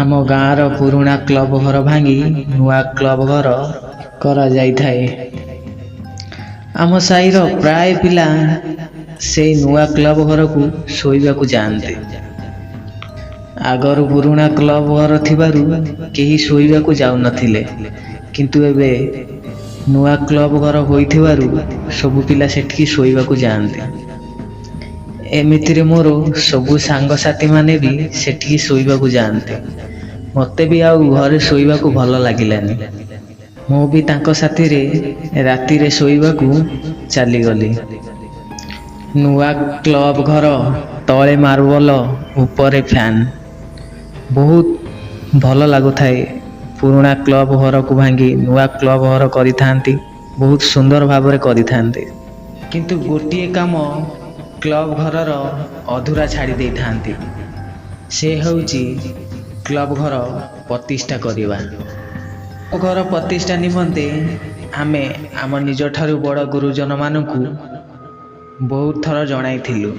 ଆମ ଗାଁର ପୁରୁଣା କ୍ଲବ ଘର ଭାଙ୍ଗି ନୂଆ କ୍ଲବ ଘର କରାଯାଇଥାଏ। ଆମ ସାହିର ପ୍ରାୟ ପିଲା ସେଇ ନୂଆ କ୍ଲବ ଘରକୁ ଶୋଇବାକୁ ଯାଆନ୍ତି। ଆଗରୁ ପୁରୁଣା କ୍ଲବ ଘର ଥିବାରୁ କେହି ଶୋଇବାକୁ ଯାଉନଥିଲେ, କିନ୍ତୁ ଏବେ ନୂଆ କ୍ଲବ ଘର ହୋଇଥିବାରୁ ସବୁ ପିଲା ସେଠିକି ଶୋଇବାକୁ ଯାଆନ୍ତି। ଏମିତିରେ ମୋର ସବୁ ସାଙ୍ଗସାଥିମାନେ ବି ସେଠିକି ଶୋଇବାକୁ ଯାଆନ୍ତି। ମୋତେ ବି ଆଉ ଘରେ ଶୋଇବାକୁ ଭଲ ଲାଗିଲାନି। ମୁଁ ବି ତାଙ୍କ ସାଥିରେ ରାତିରେ ଶୋଇବାକୁ ଚାଲିଗଲି। ନୂଆ କ୍ଲବ ଘର ତଳେ ମାର୍ବଲ, ଉପରେ ଫ୍ୟାନ୍, ବହୁତ ଭଲ ଲାଗୁଥାଏ। ପୁରୁଣା କ୍ଲବ ଘରକୁ ଭାଙ୍ଗି ନୂଆ କ୍ଲବ ଘର କରିଥାନ୍ତି, ବହୁତ ସୁନ୍ଦର ଭାବରେ କରିଥାନ୍ତି। କିନ୍ତୁ ଗୋଟିଏ କାମ କ୍ଲବ ଘରର ଅଧୁରା ଛାଡ଼ି ଦେଇଥାନ୍ତି, ସେ ହେଉଛି କ୍ଲବ ଘର ପ୍ରତିଷ୍ଠା କରିବା। ଘର ପ୍ରତିଷ୍ଠା ନିମନ୍ତେ ଆମେ ଆମ ନିଜଠାରୁ ବଡ଼ ଗୁରୁଜନମାନଙ୍କୁ ବହୁତ ଥର ଜଣାଇଥିଲୁ,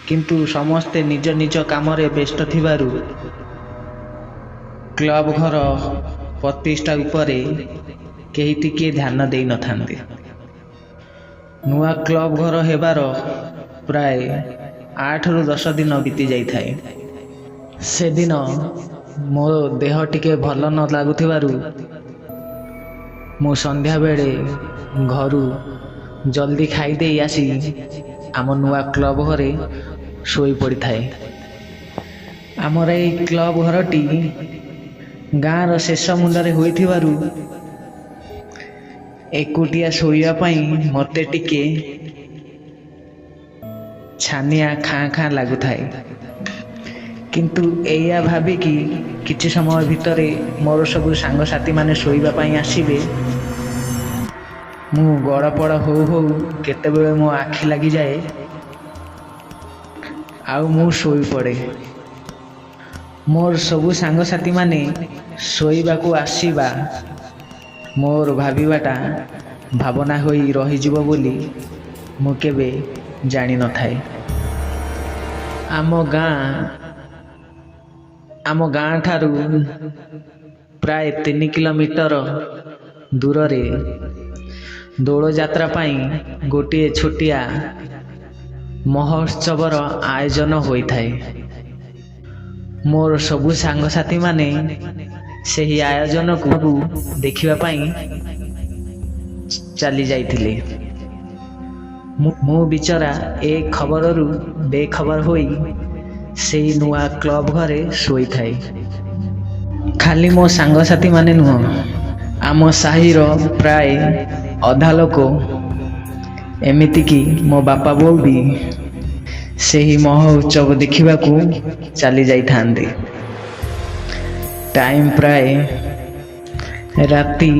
କିନ୍ତୁ ସମସ୍ତେ ନିଜ ନିଜ କାମରେ ବ୍ୟସ୍ତ ଥିବାରୁ କ୍ଲବ ଘର ପ୍ରତିଷ୍ଠା ଉପରେ କେହି ଟିକିଏ ଧ୍ୟାନ ଦେଇନଥାନ୍ତି। ନୂଆ କ୍ଲବ ଘର ହେବାର ପ୍ରାୟ 8ରୁ 10 ଦିନ ବିତି ଯାଇଥାଏ। ସେଦିନ ମୋ ଦେହ ଟିକେ ଭଲ ନ ଲାଗୁଥିବାରୁ ମୁଁ ସନ୍ଧ୍ୟାବେଳେ ଘରୁ ଜଲ୍ଦି ଖାଇଦେଇ ଆସି ଆମ ନୂଆ କ୍ଲବ ଘରେ ଶୋଇପଡ଼ିଥାଏ। ଆମର ଏଇ କ୍ଲବ ଘରଟି ଗାଁର ଶେଷ ମୁଣ୍ଡରେ ହୋଇଥିବାରୁ ଏକୁଟିଆ ଶୋଇବା ପାଇଁ ମୋତେ ଟିକେ ଛାନିଆ ଖାଁ ଖାଁ ଲାଗୁଥାଏ। କିନ୍ତୁ ଏଇଆ ଭାବିକି କିଛି ସମୟ ଭିତରେ ମୋର ସବୁ ସାଙ୍ଗସାଥିମାନେ ଶୋଇବା ପାଇଁ ଆସିବେ, ମୁଁ ଗଡ଼ପଡ଼ ହଉ ହଉ କେତେବେଳେ ମୋ ଆଖି ଲାଗିଯାଏ ଆଉ ମୁଁ ଶୋଇପଡ଼େ। ମୋର ସବୁ ସାଙ୍ଗସାଥିମାନେ ଶୋଇବାକୁ ଆସିବା ମୋର ଭାବିବାଟା ଭାବନା ହୋଇ ରହିଯିବ ବୋଲି ମୁଁ କେବେ ଜାଣିନଥାଏ। ଆମ ଗାଁ ଠାରୁ ପ୍ରାୟ 3 କିଲୋମିଟର ଦୂରରେ ଦୋଳଯାତ୍ରା ପାଇଁ ଗୋଟିଏ ଛୋଟିଆ ମହୋତ୍ସବର ଆୟୋଜନ ହୋଇଥାଏ। ମୋର ସବୁ ସାଙ୍ଗସାଥିମାନେ ସେହି ଆୟୋଜନକୁ ଦେଖିବା ପାଇଁ ଚାଲି ଯାଇଥିଲେ। ମୁଁ ବିଚରା ଏ ଖବରରୁ ବେଖବର ହୋଇ ସେଇ ନୂଆ କ୍ଲବ ଘରେ ଶୋଇଥାଏ। ଖାଲି ମୋ ସାଙ୍ଗସାଥିମାନେ ନୁହଁ, ଆମ ସାହିର ପ୍ରାୟ ଅଧା ଲୋକ, ଏମିତିକି ମୋ ବାପା ବୋଉ ବି ସେହି ମହୋତ୍ସବ ଦେଖିବାକୁ ଚାଲି ଯାଇଥାନ୍ତି। ଟାଇମ୍ ପ୍ରାୟ ରାତି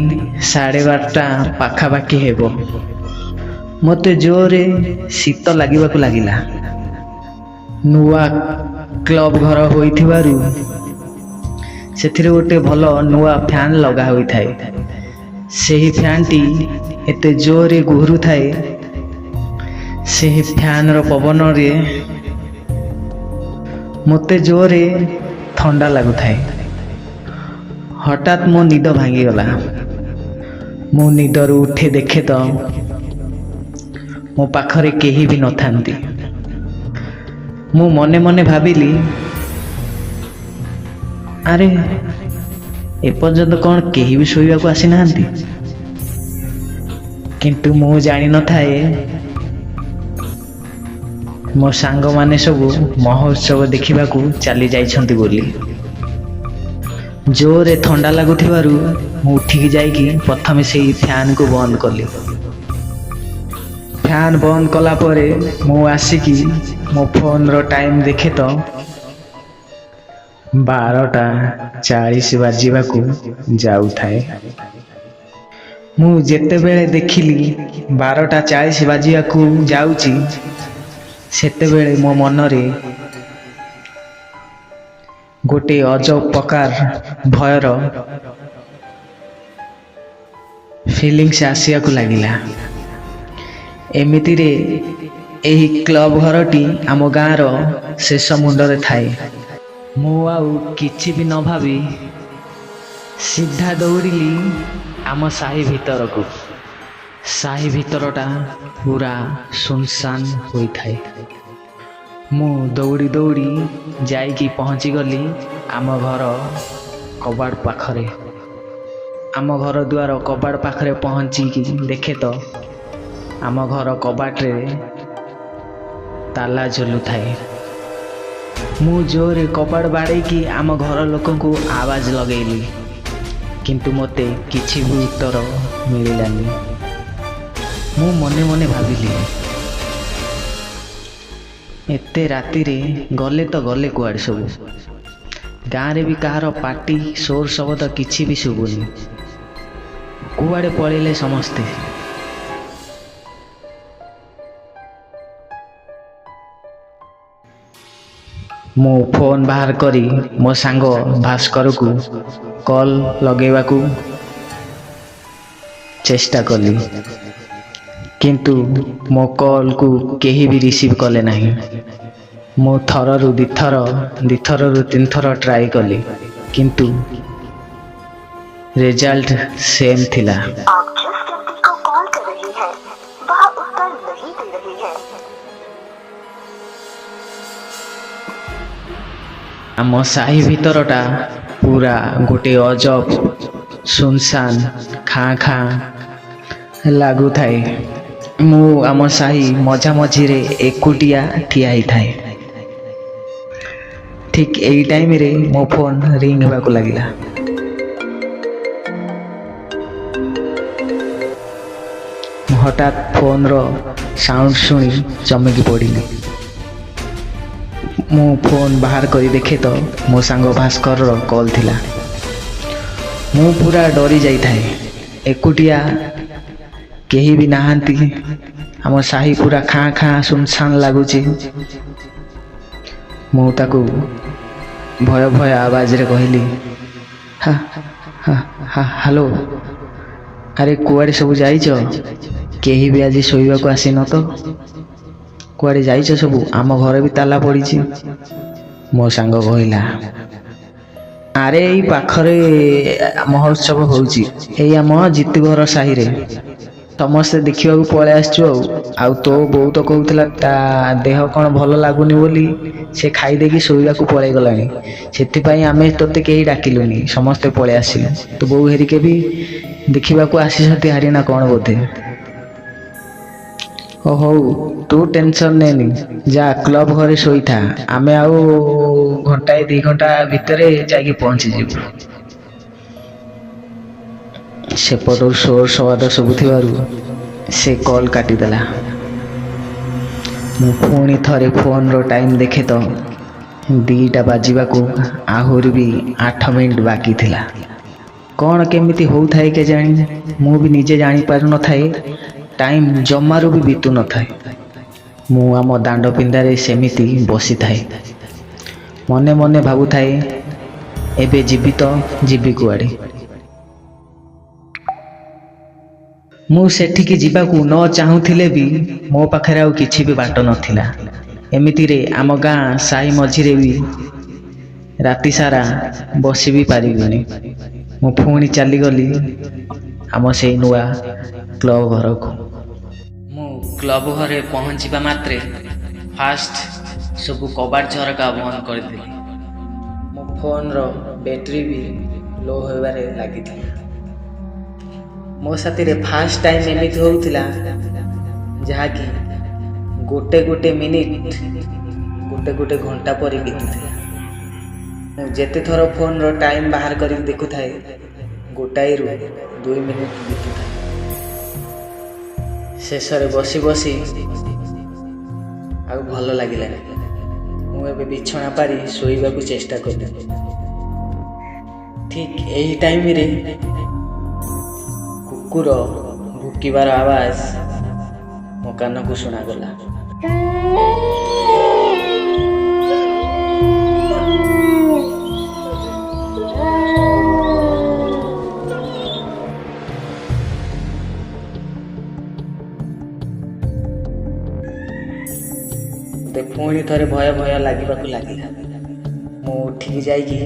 12:30 ପାଖାପାଖି ହେବ। ମୋତେ ଜୋରରେ ଶୀତ ଲାଗିବାକୁ ଲାଗିଲା। ନୂଆ କ୍ଲବ ଘର ହୋଇଥିବାରୁ ସେଥିରେ ଗୋଟେ ଭଲ ନୂଆ ଫ୍ୟାନ୍ ଲଗା ହୋଇଥାଏ। ସେହି ଫ୍ୟାନ୍ଟି ଏତେ ଜୋରରେ ଘୁରୁଥାଏ, ସେହି ଫ୍ୟାନ୍ର ପବନରେ ମୋତେ ଜୋରରେ ଥଣ୍ଡା ଲାଗୁଥାଏ। ହଠାତ୍ ମୋ ନିଦ ଭାଙ୍ଗିଗଲା। ମୁଁ ନିଦରୁ ଉଠି ଦେଖେ ତ ମୋ ପାଖରେ କେହି ବି ନଥାନ୍ତି। ମୁଁ ମନେ ମନେ ଭାବିଲି, ଆରେ, ଏପର୍ଯ୍ୟନ୍ତ କ'ଣ କେହି ବି ଶୋଇବାକୁ ଆସିନାହାନ୍ତି? କିନ୍ତୁ ମୁଁ ଜାଣିନଥାଏ, ମୋ ସାଙ୍ଗମାନେ ସବୁ ମହୋତ୍ସବ ଦେଖିବାକୁ ଚାଲି ଯାଇଛନ୍ତି ବୋଲି। ଜୋରରେ ଥଣ୍ଡା ଲାଗୁଥିବାରୁ ମୁଁ ଉଠିକି ଯାଇକି ପ୍ରଥମେ ସେଇ ଫ୍ୟାନ୍କୁ ବନ୍ଦ କଲି। ଫ୍ୟାନ୍ ବନ୍ଦ କଲା ପରେ ମୁଁ ଆସିକି ମୋ ଫୋନ୍ର ଟାଇମ୍ ଦେଖେ ତ 12:40 ବାଜିବାକୁ ଯାଉଥାଏ। ମୁଁ ଯେତେବେଳେ ଦେଖିଲି 12:40 ବାଜିବାକୁ ଯାଉଛି, ସେତେବେଳେ ମୋ ମନରେ ଗୋଟେ ଅଜବ ପ୍ରକାର ଭୟର ଫିଲିଙ୍ଗସ୍ ଆସିବାକୁ ଲାଗିଲା। ଏମିତିରେ ଏହି କ୍ଲବ ଘରଟି ଆମ ଗାଁର ଶେଷ ମୁଣ୍ଡରେ ଥାଏ। ମୁଁ ଆଉ କିଛି ବି ନ ଭାବି ସିଧା ଦୌଡ଼ିଲି ଆମ ସାହି ଭିତରକୁ। ସାହି ଭିତରଟା ପୁରା ଶୂନଶାନ ହୋଇଥାଏ। ମୁଁ ଦୌଡ଼ି ଦୌଡ଼ି ଯାଇକି ପହଞ୍ଚିଗଲି ଆମ ଘର କବାଟ ପାଖରେ। ଆମ ଘର ଦୁଆର କବାଟ ପାଖରେ ପହଞ୍ଚିକି ଦେଖେ ତ ଆମ ଘର କବାଟରେ ତାଲା ଝୁଲୁଥାଏ। ମୁଁ ଜୋରରେ କବାଟ ବାଡ଼େଇକି ଆମ ଘର ଲୋକଙ୍କୁ ଆବାଜ ଲଗେଇଲି, କିନ୍ତୁ ମୋତେ କିଛି ବି ଉତ୍ତର ମିଳିଲାନି। ମୁଁ ମନେ ମନେ ଭାବିଲି, ଏତେ ରାତିରେ ଗଲେ ତ ଗଲେ କୁଆଡ଼େ ସବୁ। ଗାଁରେ ବି କାହାର ପାଟି ସୋର ଶବ୍ଦ କିଛି ବି ଶୁଭୁନି। କୁଆଡ଼େ ପଳେଇଲେ ସମସ୍ତେ? ମୁଁ ଫୋନ୍ ବାହାର କରି ମୋ ସାଙ୍ଗ ଭାସ୍କରକୁ କଲ୍ ଲଗେଇବାକୁ ଚେଷ୍ଟା କଲି, କିନ୍ତୁ ମୋ କଲ୍କୁ କେହି ବି ରିସିଭ୍ କଲେ ନାହିଁ। ମୁଁ ଥରରୁ ଦୁଇଥର, ଦୁଇଥରରୁ ତିନିଥର ଟ୍ରାଏ କଲି, କିନ୍ତୁ ରେଜଲ୍ଟ ସେମ୍ ଥିଲା। आप जिस व्यक्ति को कॉल कर रहे हैं वह उत्तर नहीं दे रहे हैं। ଆମ ସାହି ଭିତରଟା ପୁରା ଗୋଟେ ଅଜବ ଶୂନଶାନ ଖାଁ ଖାଁ ଲାଗୁଥାଏ। ମୁଁ ଆମ ସାହି ମଝାମଝିରେ ଏକୁଟିଆ ଠିଆ ହେଇଥାଏ। ଠିକ୍ ଏଇ ଟାଇମ୍ରେ ମୋ ଫୋନ୍ ରିଙ୍ଗ ହେବାକୁ ଲାଗିଲା। ମୁଁ ହଠାତ୍ ଫୋନ୍ର ସାଉଣ୍ଡ ଶୁଣି ଚମକି ପଡ଼ିଲି। ମୁଁ ଫୋନ୍ ବାହାର କରି ଦେଖେ ତ ମୋ ସାଙ୍ଗ ଭାସ୍କରର କଲ୍ ଥିଲା। ମୁଁ ପୁରା ଡରି ଯାଇଥାଏ। ଏକୁଟିଆ, କେହି ବି ନାହାନ୍ତି, ଆମ ସାହି ପୁରା ଖାଁ ଖାଁ ଶୂନଶାନ ଲାଗୁଛି। ମୁଁ ତାକୁ ଭୟ ଭୟ ଆବାଜରେ କହିଲି, ହା ହା ହା, ହ୍ୟାଲୋ, ଆରେ କୁଆଡ଼େ ସବୁ ଯାଇଛ? କେହି ବି ଆଜି ଶୋଇବାକୁ ଆସିନ ତ? କୁଆଡ଼େ ଯାଇଛ ସବୁ? ଆମ ଘରେ ବି ତାଲା ପଡ଼ିଛି। ମୋ ସାଙ୍ଗ କହିଲା, ଆରେ ଏଇ ପାଖରେ ମହୋତ୍ସବ ହେଉଛି, ଏଇ ଆମ ଜିତୁ ଘର ସାହିରେ, ସମସ୍ତେ ଦେଖିବାକୁ ପଳେଇ ଆସିଛୁ। ଆଉ ତୋ ବୋଉ ତ କହୁଥିଲା ତା ଦେହ କ'ଣ ଭଲ ଲାଗୁନି ବୋଲି ସେ ଖାଇଦେଇକି ଶୋଇବାକୁ ପଳେଇଗଲାଣି, ସେଥିପାଇଁ ଆମେ ତୋତେ କେହି ଡାକିଲୁନି, ସମସ୍ତେ ପଳେଇ ଆସିଲୁ। ତୋ ବୋଉ ହେରିକେ ବି ଦେଖିବାକୁ ଆସିଛନ୍ତି ହାରି ନା କ'ଣ ବୋଧେ। ଓ ହଉ, ତୁ ଟେନସନ୍ ନେନି, ଯା କ୍ଲବ୍ ଘରେ ଶୋଇଥା, ଆମେ ଆଉ ଘଣ୍ଟାଏ 2 ଘଣ୍ଟା ଭିତରେ ଯାଇକି ପହଞ୍ଚିଯିବୁ। ସେପଟରୁ ସୋର ଶବାଦ ଶୁଭୁଥିବାରୁ ସେ କଲ୍ କାଟିଦେଲା। ମୁଁ ପୁଣି ଥରେ ଫୋନ୍ର ଟାଇମ୍ ଦେଖେ ତ 2ଟା ବାଜିବାକୁ ଆହୁରି ବି 8 ମିନିଟ୍ ବାକି ଥିଲା। କ'ଣ କେମିତି ହେଉଥାଏ କେଜାଣି, ମୁଁ ବି ନିଜେ ଜାଣିପାରୁନଥାଏ। ଟାଇମ୍ ଜମାରୁ ବି ବିତୁନଥାଏ। ମୁଁ ଆମ ଦାଣ୍ଡ ପିଣ୍ଡାରେ ସେମିତି ବସିଥାଏ, ମନେ ମନେ ଭାବୁଥାଏ ଏବେ ଯିବି ତ ଯିବି କୁଆଡ଼େ? ମୁଁ ସେଠିକି ଯିବାକୁ ନ ଚାହୁଁଥିଲେ ବି ମୋ ପାଖରେ ଆଉ କିଛି ବି ବାଟ ନଥିଲା। ଏମିତିରେ ଆମ ଗାଁ ସାହି ମଝିରେ ବି ରାତି ସାରା ବସି ବି ପାରିବିନି। ମୁଁ ପୁଣି ଚାଲିଗଲି ଆମ ସେଇ ନୂଆ କ୍ଲବ୍ ଘରକୁ। ମୁଁ କ୍ଲବ୍ ଘରେ ପହଞ୍ଚିବା ମାତ୍ରେ ଫାଷ୍ଟ ସବୁ କବାଟ ଝରକା ବନ୍ଦ କରିଦେଲି। ମୋ ଫୋନ୍ର ବ୍ୟାଟେରୀ ବି ଲୋ ହେବାରେ ଲାଗିଥିଲା। ମୋ ସାଥିରେ ଫାଷ୍ଟ ଟାଇମ୍ ଏମିତି ହେଉଥିଲା, ଯାହାକି ଗୋଟେ ଗୋଟେ ମିନିଟ୍ ଗୋଟେ ଗୋଟେ ଘଣ୍ଟା ପରି ବିତୁଥିଲା। ମୁଁ ଯେତେ ଥର ଫୋନ୍ର ଟାଇମ୍ ବାହାର କରିକି ଦେଖୁଥାଏ, 1ରୁ 2 ମିନିଟ୍ ବିତୁଥାଏ। ଶେଷରେ ବସି ବସି ଆଉ ଭଲ ଲାଗିଲାନି। ମୁଁ ଏବେ ବିଛଣା ପାରି ଶୋଇବାକୁ ଚେଷ୍ଟା କଲି। ଠିକ୍ ଏହି ଟାଇମ୍ରେ କୁକୁର ଭୁକିବାର ଆବାଜ ମୋ କାନକୁ ଶୁଣାଗଲା। ମୋତେ ପୁଣି ଥରେ ଭୟ ଭୟ ଲାଗିବାକୁ ଲାଗିଲା। ମୁଁ ଉଠିକି ଯାଇକି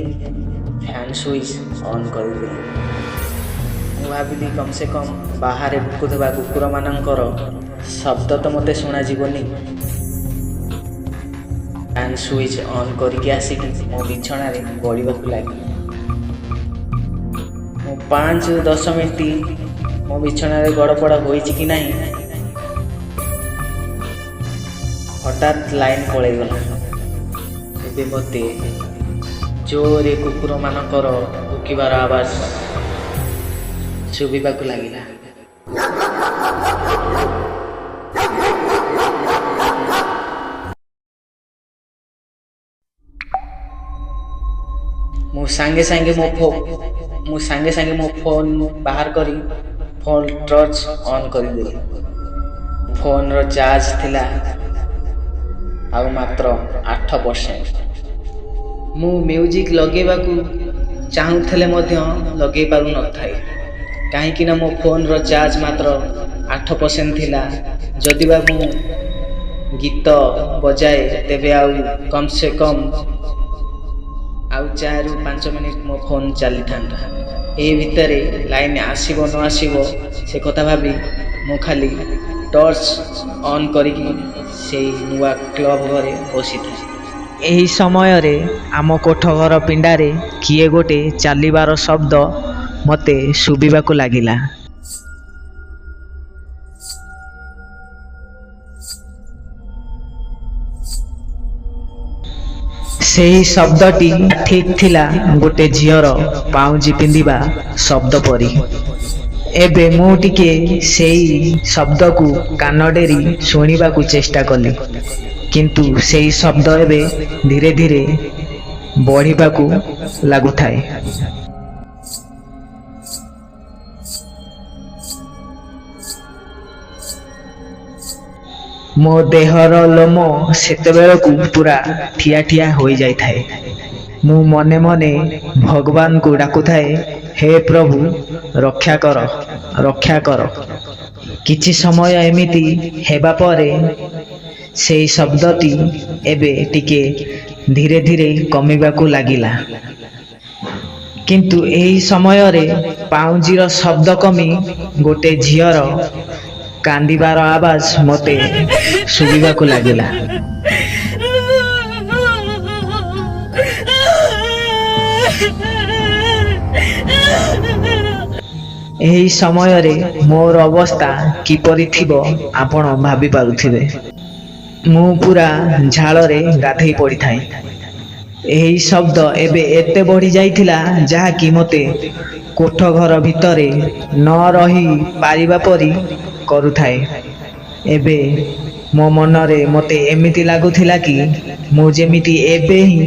ଫ୍ୟାନ୍ ସୁଇଚ୍ ଅନ୍ କରିଦେଲି। ମୁଁ ଭାବିଲି କମ୍ ସେ କମ୍ ବାହାରେ ଭୁକୁଥିବା କୁକୁରମାନଙ୍କର ଶବ୍ଦ ତ ମୋତେ ଶୁଣାଯିବନି। ଫ୍ୟାନ୍ ସୁଇଚ୍ ଅନ୍ କରିକି ଆସିକି ମୋ ବିଛଣାରେ ଗଡ଼ିବାକୁ ଲାଗିଲି। ମୁଁ 5ରୁ 10 ମିନିଟ୍ ମୋ ବିଛଣାରେ ଗଡ଼ପଡ଼ ହୋଇଛି କି ନାହିଁ, ହଠାତ୍ ଲାଇନ୍ ପଳେଇଗଲା। ଏବେ ମୋତେ ଜୋରରେ କୁକୁରମାନଙ୍କର ଭୁକିବାର ଆବାଜ ଶୁଭିବାକୁ ଲାଗିଲା। ମୁଁ ସାଙ୍ଗେ ସାଙ୍ଗେ ମୋ ଫୋନ୍ ବାହାର କରି ଫୋନ୍ ଟର୍ଚ୍ଚ ଅନ୍ କରିଦେଲି। ଫୋନ୍ର ଚାର୍ଜ ଥିଲା ଆଉ ମାତ୍ର 8%। ମୁଁ ମ୍ୟୁଜିକ୍ ଲଗେଇବାକୁ ଚାହୁଁଥିଲେ ମଧ୍ୟ ଲଗେଇ ପାରୁନଥାଏ, କାହିଁକିନା ମୋ ଫୋନ୍ର ଚାର୍ଜ ମାତ୍ର 8% ଥିଲା। ଯଦି ବା ମୁଁ ଗୀତ ବଜାଏ, ତେବେ ଆଉ କମ୍ ସେ କମ୍ ଆଉ 4ରୁ 5 ମିନିଟ୍ ମୋ ଫୋନ୍ ଚାଲିଥାନ୍ତା। ଏ ଭିତରେ ଲାଇନ୍ ଆସିବ ନ ଆସିବ, ସେ କଥା ଭାବି ମୁଁ ଖାଲି ଟର୍ଚ୍ଚ ଅନ୍ କରିକି ସେଇ ନୂଆ କ୍ଲବ୍ ଘରେ ବସିଥାଏ। ଏହି ସମୟରେ ଆମ କୋଠ ଘର ପିଣ୍ଡାରେ କିଏ ଗୋଟେ ଚାଲିବାର ଶବ୍ଦ ମୋତେ ଶୁଭିବାକୁ ଲାଗିଲା। ସେହି ଶବ୍ଦଟି ଠିକ୍ ଥିଲା ଗୋଟେ ଝିଅର ପାଉଁଜି ପିନ୍ଧିବା ଶବ୍ଦ ପରି। ଏବେ ମୁଁ ଟିକେ ସେଇ ଶବ୍ଦକୁ କାନ ଡେରି ଶୁଣିବାକୁ ଚେଷ୍ଟା କଲି, କିନ୍ତୁ ସେଇ ଶବ୍ଦ ଏବେ ଧୀରେ ଧୀରେ ବଢ଼ିବାକୁ ଲାଗୁଥାଏ। ମୋ ଦେହର ଲୋମ ସେତେବେଳକୁ ପୁରା ଠିଆ ଠିଆ ହୋଇଯାଇଥାଏ। ମୁଁ ମନେ ମନେ ଭଗବାନଙ୍କୁ ଡାକୁଥାଏ, "ହେ ପ୍ରଭୁ, ରକ୍ଷା କର, ରକ୍ଷା କର।" କିଛି ସମୟ ଏମିତି ହେବା ପରେ ସେଇ ଶବ୍ଦଟି ଏବେ ଟିକେ ଧୀରେ ଧୀରେ କମିବାକୁ ଲାଗିଲା। କିନ୍ତୁ ଏହି ସମୟରେ ପାଉଁଜିର ଶବ୍ଦ କମି ଗୋଟେ ଝିଅର କାନ୍ଦିବାର ଆବାଜ ମୋତେ ଶୁଭିବାକୁ ଲାଗିଲା। ଏହି ସମୟରେ ମୋର ଅବସ୍ଥା କିପରି ଥିବ, ଆପଣ ଭାବିପାରୁଥିବେ। ମୁଁ ପୁରା ଝାଳରେ ଗାଧେଇ ପଡ଼ିଥାଏ। ଏହି ଶବ୍ଦ ଏବେ ଏତେ ବଢ଼ି ଯାଇଥିଲା, ଯାହାକି ମୋତେ କୋଠ ଘର ଭିତରେ ନ ରହି ପାରିବା ପରି କରୁଥାଏ। ଏବେ ମୋ ମନରେ ମୋତେ ଏମିତି ଲାଗୁଥିଲା କି ମୁଁ ଯେମିତି ଏବେ ହିଁ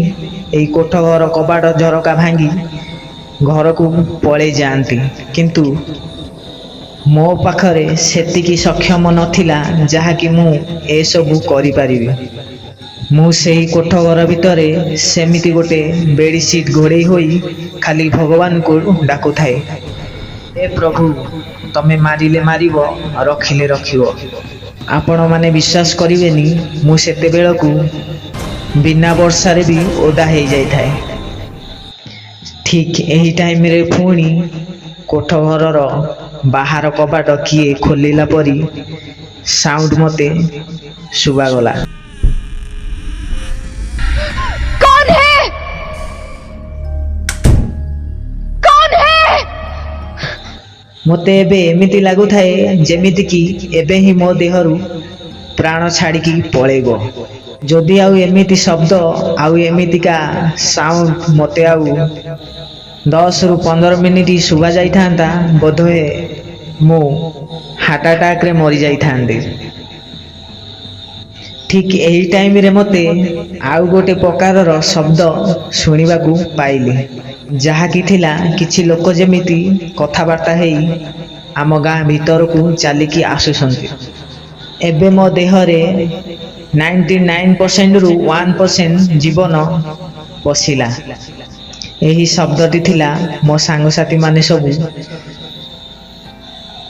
ଏହି କୋଠ ଘର କବାଟ ଝରକା ଭାଙ୍ଗି ଘରକୁ ପଳେଇ ଯାଆନ୍ତି। କିନ୍ତୁ ମୋ ପାଖରେ ସେତିକି ସକ୍ଷମ ନଥିଲା, ଯାହାକି ମୁଁ ଏସବୁ କରିପାରିବି। ମୁଁ ସେହି କୋଠ ଘର ଭିତରେ ସେମିତି ଗୋଟେ ବେଡ଼ସିଟ୍ ଘୋଡ଼େଇ ହୋଇ ଖାଲି ଭଗବାନଙ୍କୁ ଡାକୁଥାଏ, "ହେ ପ୍ରଭୁ, ତମେ ମାରିଲେ ମାରିବ, ରଖିଲେ ରଖିବ।" ଆପଣମାନେ ବିଶ୍ୱାସ କରିବେନି, ମୁଁ ସେତେବେଳକୁ ବିନା ବର୍ଷାରେ ବି ଓଦା ହେଇଯାଇଥାଏ। ଠିକ୍ ଏହି ଟାଇମରେ ପୁଣି କୋଠ ଘରର ବାହାର କବାଟ କିଏ ଖୋଲିଲା ପରି ସାଉଣ୍ଡ ମୋତେ ଶୁଭାଗଲା। कौन है? कौन है? ମୋତେ ଏବେ ଏମିତି ଲାଗୁଥାଏ, ଯେମିତିକି ଏବେ ହିଁ ମୋ ଦେହରୁ ପ୍ରାଣ ଛାଡ଼ିକି ପଳେଇବ, ଯଦି ଆଉ ଏମିତି ଶବ୍ଦ ଆଉ ଏମିତିକା ସାଉଣ୍ଡ ମୋତେ ଆଉ 10ରୁ 15 ମିନିଟ୍ ଶୁଭା ଯାଇଥାନ୍ତା, ବୋଧହୁଏ ମୁଁ ହାର୍ଟ ଆଟାକରେ ମରିଯାଇଥାନ୍ତି। ଠିକ୍ ଏହି ଟାଇମରେ ମୋତେ ଆଉ ଗୋଟେ ପ୍ରକାରର ଶବ୍ଦ ଶୁଣିବାକୁ ପାଇଲି, ଯାହାକି ଥିଲା କିଛି ଲୋକ ଯେମିତି କଥାବାର୍ତ୍ତା ହେଇ ଆମ ଗାଁ ଭିତରକୁ ଚାଲିକି ଆସୁଛନ୍ତି। ଏବେ ମୋ ଦେହରେ 99%ରୁ 1% ଜୀବନ ପଶିଲା। ଏହି ଶବ୍ଦଟି ଥିଲା ମୋ ସାଙ୍ଗସାଥିମାନେ ସବୁ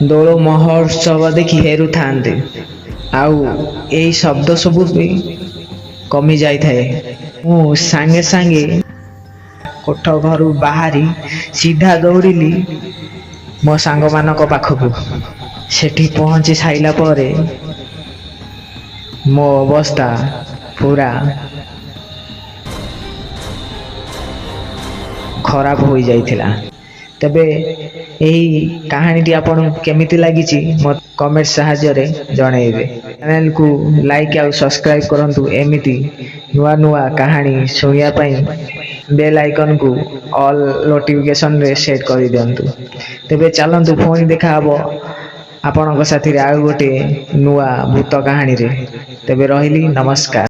ଦୋଳ ମହୋତ୍ସବ ଦେଖି ଫେରୁଥାନ୍ତି ଆଉ ଏହି ଶବ୍ଦ ସବୁ ବି କମି ଯାଇଥାଏ। ମୁଁ ସାଙ୍ଗେ ସାଙ୍ଗେ କୋଠ ଘରୁ ବାହାରି ସିଧା ଦୌଡ଼ିଲି ମୋ ସାଙ୍ଗମାନଙ୍କ ପାଖକୁ। ସେଠି ପହଞ୍ଚି ସାରିଲା ପରେ ମୋ ଅବସ୍ଥା ପୁରା ଖରାପ ହୋଇଯାଇଥିଲା। ତେବେ ଏହି କାହାଣୀଟି ଆପଣଙ୍କୁ କେମିତି ଲାଗିଛି ମୋତେ କମେଣ୍ଟ ସାହାଯ୍ୟରେ ଜଣାଇବେ। ଚ୍ୟାନେଲକୁ ଲାଇକ୍ ଆଉ ସବସ୍କ୍ରାଇବ୍ କରନ୍ତୁ ଏମିତି ନୂଆ ନୂଆ କାହାଣୀ ଶୁଣିବା ପାଇଁ। ବେଲ୍ ଆଇକନ୍କୁ ଅଲ୍ ନୋଟିଫିକେସନରେ ସେଟ୍ କରିଦିଅନ୍ତୁ। ତେବେ ଚାଲନ୍ତୁ, ପୁଣି ଦେଖାହବ ଆପଣଙ୍କ ସାଥିରେ ଆଉ ଗୋଟିଏ ନୂଆ ଭୂତ କାହାଣୀରେ। ତେବେ ରହିଲି, ନମସ୍କାର।